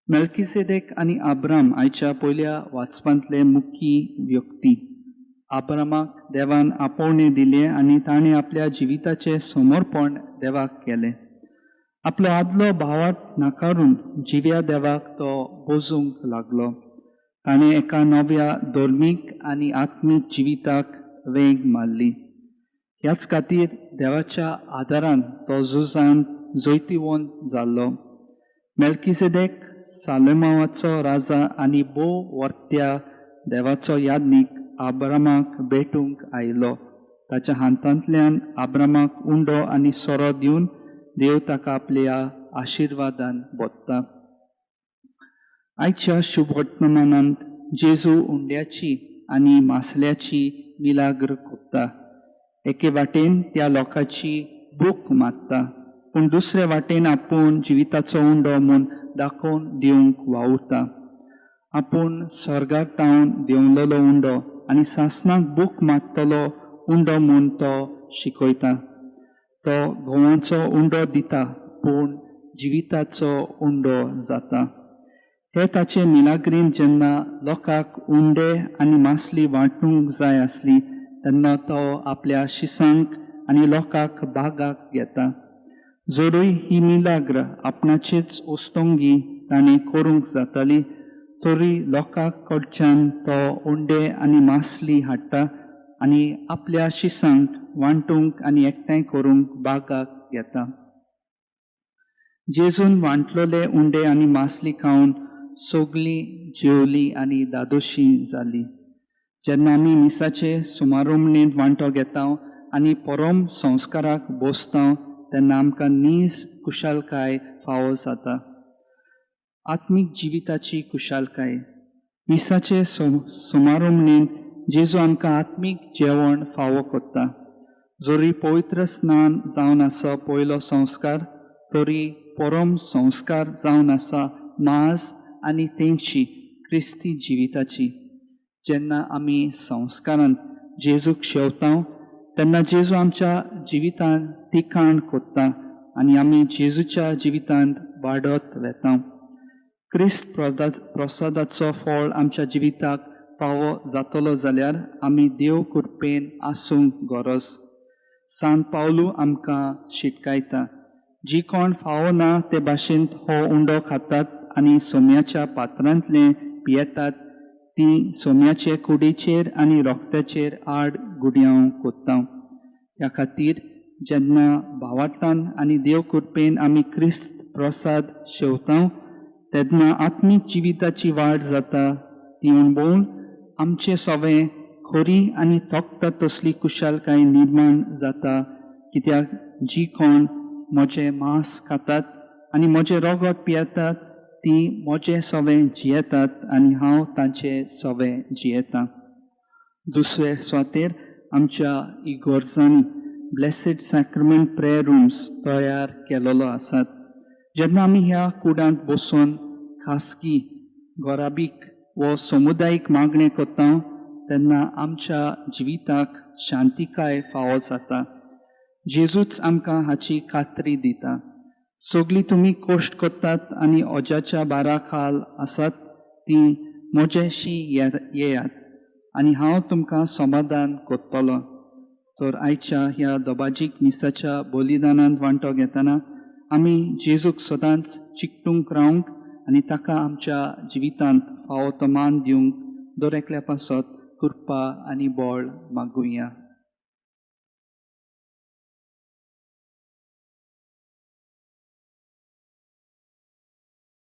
मेल्किसेदेक आनी आब्राम आयच्या पयल्या वाचपांतले मुख्य व्यक्ती. आब्रामाक देवान आपोवणें दिलें आनी ताणें आपल्या जिविताचें समर्पण देवाक केलें. आपलो आदलो भावार्थ नाकारून जिव्या देवाक तो बोजूंक लागलो. ताणें एका नव्या धर्मीक आनी आत्मीक जिविताक वेंग मारली. ह्याच खातीर देवाच्या आदारान तो झुजांत जैतिवंत जाल्लो. मेल्किसेदेक सालेमावाचो राजा आनी भोव वर्त्या देवाचो याज्ञीक आब्रामाक भेटूंक आयलो. ताच्या हातांतल्यान आब्रामाक उंडो आनी सोरो दिवन देव ताका आपल्या आशिर्वादान भरता. आयच्या शुभवर्तमानांत जेजू उंड्याची आनी मासल्याची मिलाग्र कोत्ता. एके वाटेन त्या लोकांची भूक मारता, पूण दुसरे वाटेन आपूण जिविताचो उंडो म्हूण दाखोवन दिवंक वावुरता. आपूण स्वर्गार तावन देंवलेलो उंडो आनी सासणाक भूक मारतलो उंडो म्हूण तो शिकयता. तो गंवाचो उंडो दिता, पूण जिविताचो उंडो जाता. हे ताचे मिलाग्रीन जेन्ना लोकांक उंडे आनी मासली वांटूंक जाय आसली, तेन्ना तो आपल्या शिसांक आनी लोकांक बागाक घेता. जरूय ही मिलाग्र आपणाचेच उस्तोंगी ताणें करूंक जाताली, तरी लोकां कडच्यान तो उंडे आनी मासली हाडटा आनी आपल्या शिसांक वांटूंक आनी एकठांय करूंक बागाक घेता. जेजून वांटलोले उंडे आनी मासली खावन सगलीं जेवली आनी दादोशी जाली. जेन्ना आमी मिसाचे सुमारोमणेंत वांटो घेता आनी परम संस्काराक बसता, तेन्ना आमकां नीज कुशालकाय फावो जाता, आत्मीक जिविताची कुशालकाय. मिसाचे सुमारोमणेंत जेजू आमकां आत्मीक जेवण फावो करता. जरी पवित्र स्नान जावन आसा पयलो संस्कार, तरी परम संस्कार जावन आसा मास आनी तेंगशी क्रिस्ती जिविताची. जेन्ना आमी संस्कारांत जेजूक शेवता, तेन्ना जेजू आमच्या जिवितांत ठिकाण कोत्ता आनी आमी जेजूच्या जिवितांत वाडत वेता. क्रिस्त प्रसादाचो फळ आमच्या जिविताक फावो जातलो जाल्यार आमी देव कृपेन आसूंक गरज. सांत पावलू आमकां शिटकायता, जी कोण फावो ना ते भाशेन हो उंडो खातात आनी सोम्याच्या पात्रांतलें पियेतात, ती सोम्याचे कुडीचेर आनी रोगताचेर आड गुडयांव कोत्ता. ह्या खातीर जेन्ना भावार्थान आनी देव कृपेन आमी क्रिस्त प्रसाद शेवता, तेन्ना आत्मीक जिविताची वाड जाता. ती अणभवून आमचें सवें खरी आनी तोखता तसली कुशालकाय निर्माण जाता, कित्याक जी कोण म्हजें मांस खातात आनी म्हजें रगत पियेतात, ती म्हजें सवें जियेतात आनी हांव तांचे सवें जियेतां. दुसरे सुवातेर आमच्या इगोर्जांनी ब्लेसीड सॅक्रमेंट प्रेयर रुम्स तयार केलेलो आसात. जेन्ना आमी ह्या कुडांत बसून खासगी, घराबीक वो समुदायीक मागणें करता, तेन्ना आमच्या जिविताक शांतिकाय फावो जाता. जेजूच आमकां हाची खात्री दिता, सगळीं तुमी कश्ट करतात आनी ओजाच्या बारा खाल आसात, ती म्हजेशी येयात आनी हांव तुमकां समाधान करतलो. तर आयच्या ह्या दबाजीक मिसाच्या बलिदानांत वांटो घेतना आमी जेजूक सदांच चिकटूंक रावंक आनी ताका आमच्या जिवितांत फावो तो मान दिवंक दर एकल्या पासत कृपा आनी बळ मागुया.